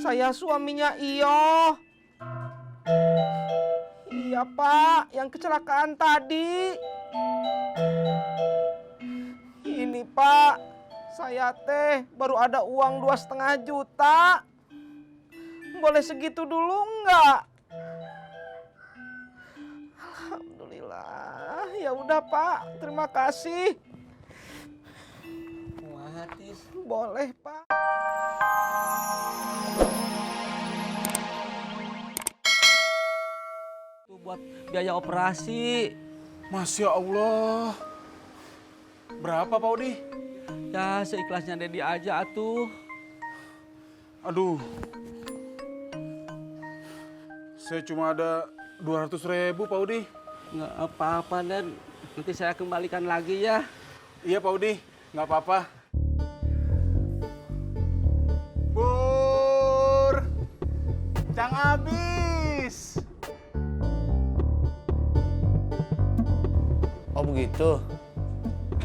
Saya suaminya Iyo. Iya Pak, yang kecelakaan tadi. Ini Pak, saya teh baru ada uang 2,5 juta. Boleh segitu dulu enggak? Alhamdulillah. Ya udah Pak, terima kasih. Boleh Pak. Itu buat biaya operasi. Masya Allah. Berapa Pak Odi? Ya seikhlasnya Dedi aja atuh. Aduh. Saya cuma ada 200.000 Pak Odi. Nggak apa-apa Dan. Nanti saya kembalikan lagi ya. Iya Pak Odi, nggak apa-apa. Pur, Cang habis. Oh begitu.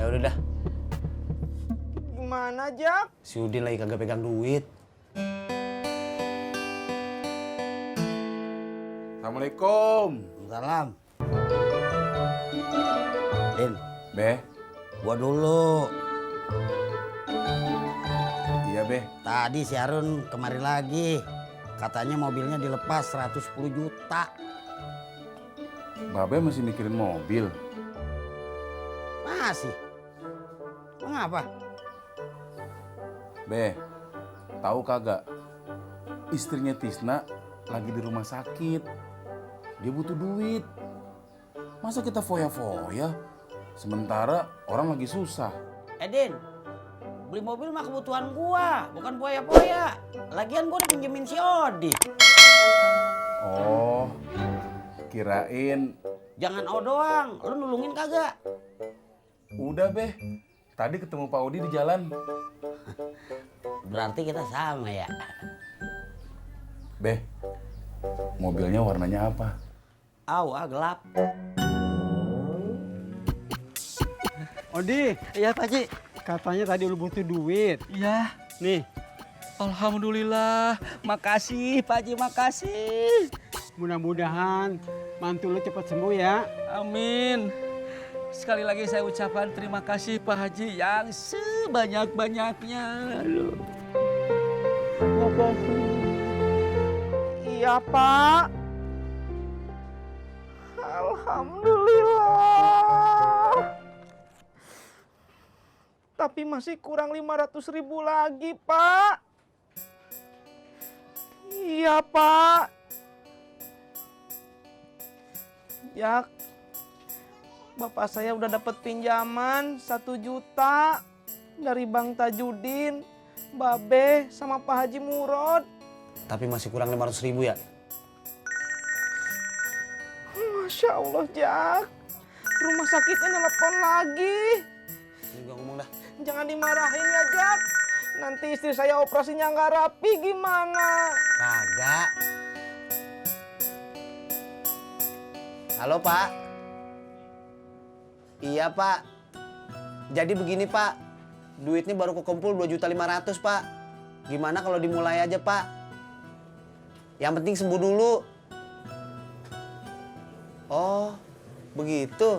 Ya udah dah. Gimana Jak? Si Udin lagi kagak pegang duit. Assalamualaikum. Salam. Din, Be, gua dulu. iya Be. Tadi si Harun kemari lagi. Katanya mobilnya dilepas 110 juta. Babe masih mikirin mobil. Masih. Mengapa? Be, tahu kagak? Istrinya Tisna lagi di rumah sakit. Dia butuh duit. Masa kita foya-foya? Sementara orang lagi susah. Din, beli mobil mah kebutuhan gua, bukan poya-poya. Lagian gua udah pinjemin si Odi. Oh, kirain. Jangan O doang, lu nulungin kagak? Udah Be, tadi ketemu Pak Odi di jalan. Berarti kita sama ya. Be, mobilnya warnanya apa? Gelap. Odi, Iya Pak Haji. katanya tadi lu butuh duit. Iya. Nih, Alhamdulillah. Makasih Pak Haji, makasih. mudah-mudahan mantu lu cepat sembuh ya. Amin. Sekali lagi saya ucapkan terima kasih Pak Haji yang sebanyak-banyaknya. Aduh. Iya Pak. Alhamdulillah. Tapi masih kurang 500.000 lagi Pak. Iya Pak. Jak, bapak saya udah dapat pinjaman 1 juta dari Bang Tajudin, Babe sama Pak Haji Murod. Tapi masih kurang 500.000 ya? Masya Allah Jak, rumah sakitnya nelpon lagi. Ini gua ngomong dah. Jangan dimarahin ya Jak, nanti istri saya operasinya nggak rapi gimana? Kagak. Halo Pak. Iya Pak. Jadi begini Pak, duitnya baru kekumpul 2.500.000 Pak. Gimana kalau dimulai aja Pak? Yang penting sembuh dulu. Oh, begitu.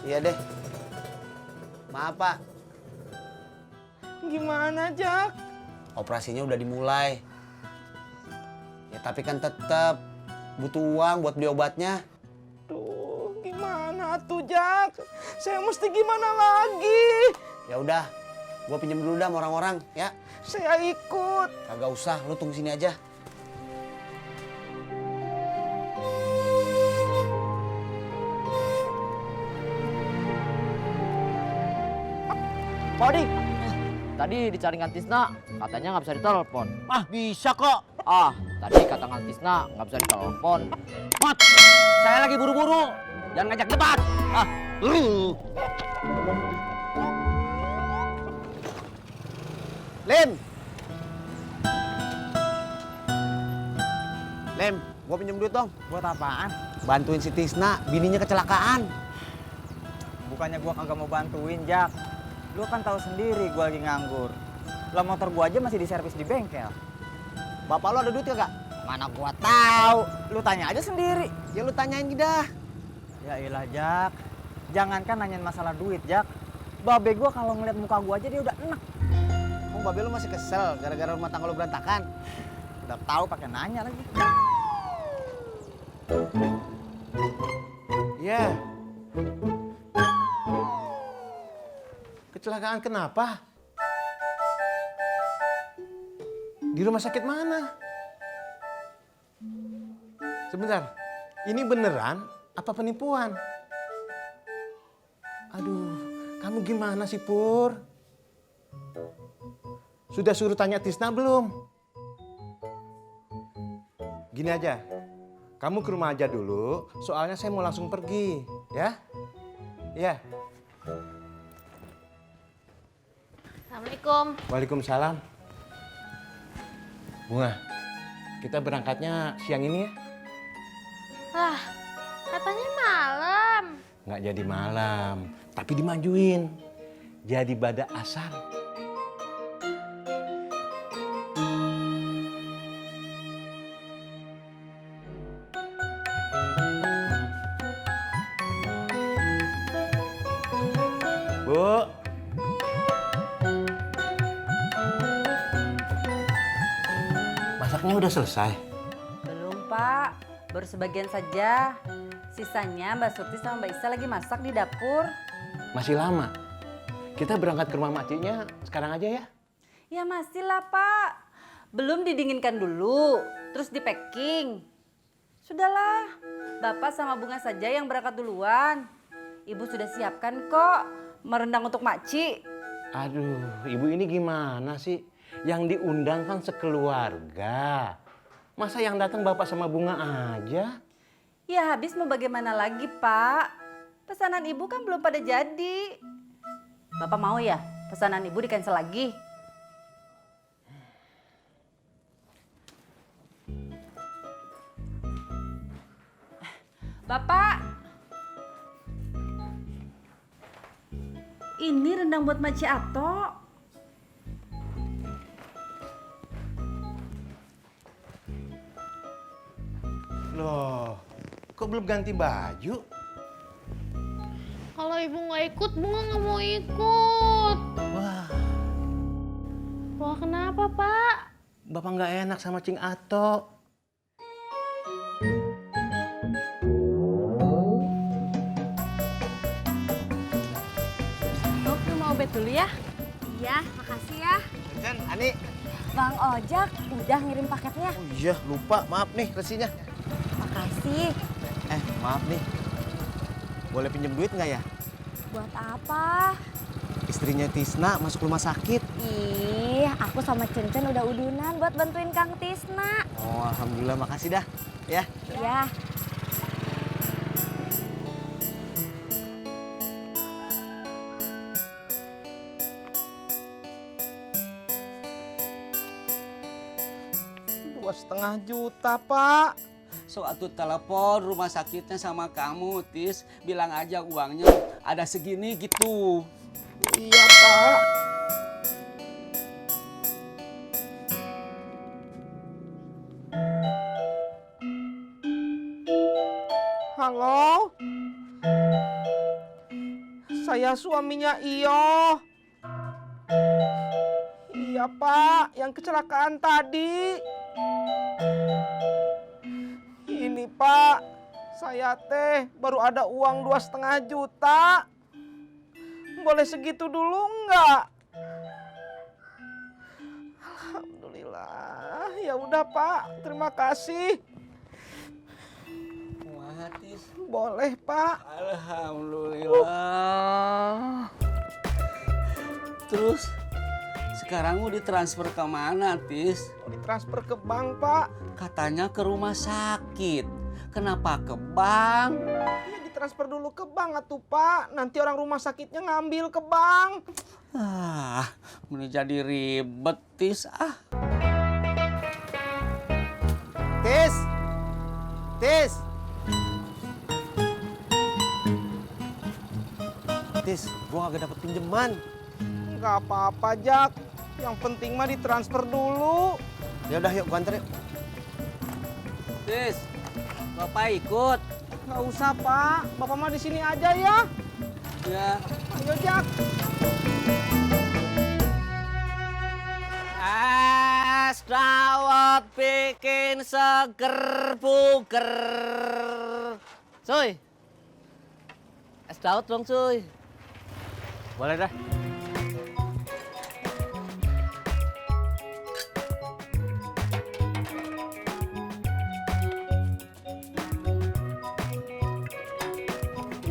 Iya deh. Maaf Pak, Gimana Jak? operasinya udah dimulai. Ya tapi kan tetap butuh uang buat beli obatnya. Tuh, gimana tuh Jak? Saya mesti gimana lagi? Ya udah, gua pinjam dulu dah sama orang-orang ya. Saya ikut. Kagak usah, lu tunggu sini aja. Pak Odi, tadi dicari Tisna, katanya nggak bisa ditelepon. Ah, bisa kok. Tadi kata Tisna nggak bisa ditelepon. Mot, saya lagi buru-buru. Jangan ngajak debat. Lem. Lem, gua pinjam duit dong. Buat apaan? Bantuin si Tisna, bininya kecelakaan. Bukannya gua kagak mau bantuin, Jak. Lu kan tahu sendiri gua lagi nganggur. Lah motor gua aja masih diservis di bengkel. Bapak lu ada duit kagak? Mana gua tahu. Lu tanya aja sendiri. Ya lu tanyain dah. Ya iyalah, Jak. Jangankan nanyain masalah duit, Jak. Babe gua kalau ngeliat muka gua aja dia udah enak. Oh, babe lu masih kesel gara-gara rumah tangga lu berantakan. Udah tahu pakai nanya lagi. Ya. Kecelakaan kenapa? Di rumah sakit mana? Sebentar, ini beneran apa penipuan? Aduh, kamu gimana sih Pur? Sudah suruh tanya Tisna belum? Gini aja, kamu ke rumah aja dulu, soalnya saya mau langsung pergi, ya? Iya. Assalamualaikum. Waalaikumsalam. Bunga, kita berangkatnya siang ini ya? Lah, katanya malam. Nggak jadi malam, tapi dimajuin. Jadi pada asar. Bu. Masaknya udah selesai? Belum, Pak. Baru sebagian saja. Sisanya Mbak Surti sama Mbak Isa lagi masak di dapur. Masih lama. Kita berangkat ke rumah makciknya sekarang aja ya? Ya masih lah, Pak. Belum didinginkan dulu, terus di packing. Sudahlah, Bapak sama Bunga saja yang berangkat duluan. Ibu sudah siapkan kok merendang untuk makcik. Aduh, ibu ini gimana sih? Yang diundang kan sekeluarga. Masa yang datang bapak sama Bunga aja? Ya habis mau bagaimana lagi, Pak? Pesanan ibu kan belum pada jadi. Bapak mau ya pesanan ibu di-cancel lagi? Bapak, ini rendang buat Maci Ato. Loh, kok belum ganti baju? Kalau ibu nggak ikut, Bunga nggak mau ikut. Wah, Wah, kenapa, Pak? bapak nggak enak sama Cing Ato. Mau ke rumah Obet dulu ya? Iya, makasih ya. Jan, Ani. Bang Ojak udah ngirim paketnya. Oh iya, lupa. Maaf nih resinya. Makasih. Maaf nih. Boleh pinjem duit nggak ya? Buat apa? Istrinya Tisna masuk rumah sakit. Ih, aku sama Cencen udah udunan buat bantuin Kang Tisna. Oh, alhamdulillah, makasih dah. Ya. Ya. Rp2,5 juta, Pak. So atuh telepon rumah sakitnya sama kamu, Tis. Bilang aja uangnya ada segini gitu. Iya, Pak. Halo? Saya suaminya Iyo. Iya, Pak, yang kecelakaan tadi. Ini, Pak, saya teh baru ada uang 2,5 juta. Boleh segitu dulu nggak? Alhamdulillah. Ya udah, Pak. Terima kasih. Wah, Tis. Boleh, Pak. Alhamdulillah. Terus sekarang mau ditransfer ke mana, Tis? Mau ditransfer ke bank, Pak. Katanya ke rumah sakit. Kenapa ke bank? Iya, ditransfer dulu ke bank atuh, Pak. Nanti orang rumah sakitnya ngambil ke bank. Ah, ini jadi ribet, Tis. Tis. Tis. Tis, gua kagak dapet pinjeman. Nggak apa-apa, Jak. Yang penting mah ditransfer dulu. Ya udah yuk, gua anter yuk. Tis, Bapak ikut. Nggak usah, Pak. Bapak mah di sini aja ya. Ya. Ayo, Jak. Es dawet bikin seger buger. Cuy. Es dawet dong, cuy. Boleh dah.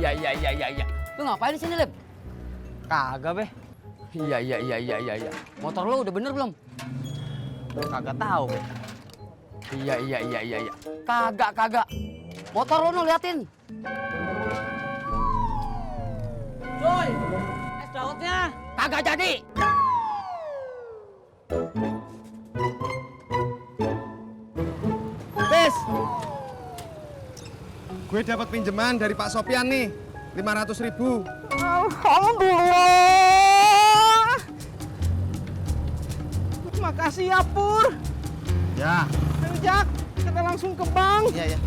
Iya. Lu ngapain di sini, Lip? Kagak, Be. Iya. Motor lu udah bener belum? Kagak tahu, Be. Iya. Kagak. Motor lu no liatin. Cuy, es dawetnya. Kagak jadi. Tis. Gue dapat pinjaman dari Pak Sopian nih, 500.000. Alhamdulillah. Makasih ya, Pur. Ya. Ayo, Jak. Kita langsung ke bank. Iya, ya.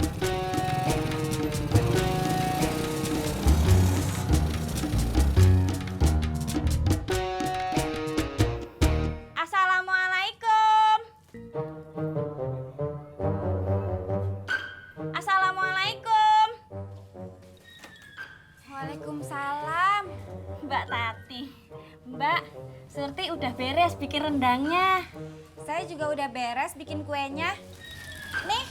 Assalamualaikum. Assalamualaikum. Waalaikumsalam. Mbak Tati. Mbak, Surti udah beres bikin rendangnya. Saya juga udah beres bikin kuenya. Nih.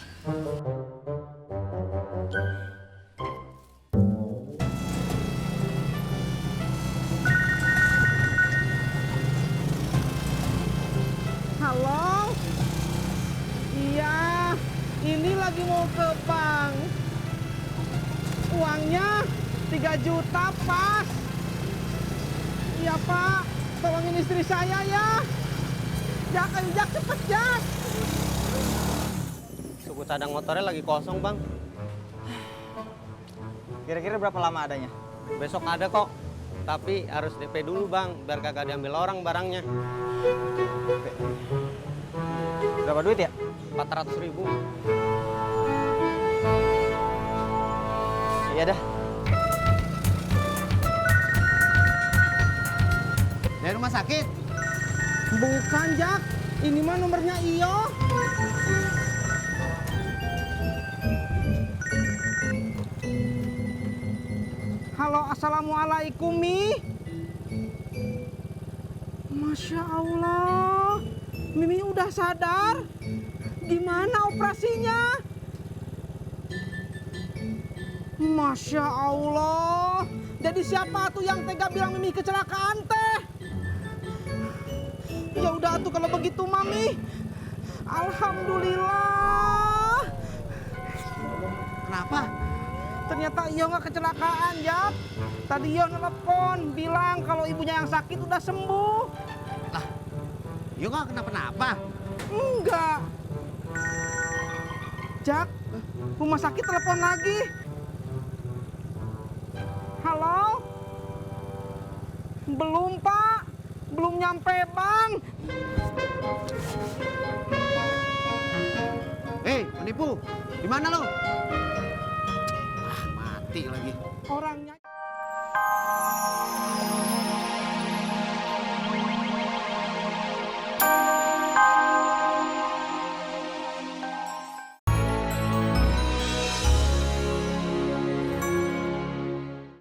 Halo. Iya, ini lagi mau ke bank. Uangnya 3 juta pas. Iya, Pak. Tolongin istri saya ya. Jak, ayo Jak, cepet Jak. Suku cadang motornya lagi kosong, Bang. Kira-kira berapa lama adanya? Besok ada kok. Tapi harus DP dulu, Bang, biar kagak diambil orang barangnya. Berapa duit ya? 400.000. Iya dah. Dari rumah sakit. Bukan, Jak. Ini mah nomornya Iyo. Halo, assalamualaikum, Mi. Masya Allah. Mimi udah sadar. Gimana operasinya? Masya Allah. Jadi siapa tuh yang tega bilang Mimi kecelakaan teh? Ya udah tuh kalau begitu, Mami. Alhamdulillah. Kenapa? Ternyata Iyo nggak kecelakaan, Jak. Tadi Iyo nelpon bilang kalau ibunya yang sakit udah sembuh. Lah, Yo nggak kenapa-napa. Enggak. Jak, rumah sakit telepon lagi. Halo? Belum, Pak. Belum nyampe, Bang. Hei, penipu. Di mana lo? Ah, mati lagi. Orangnya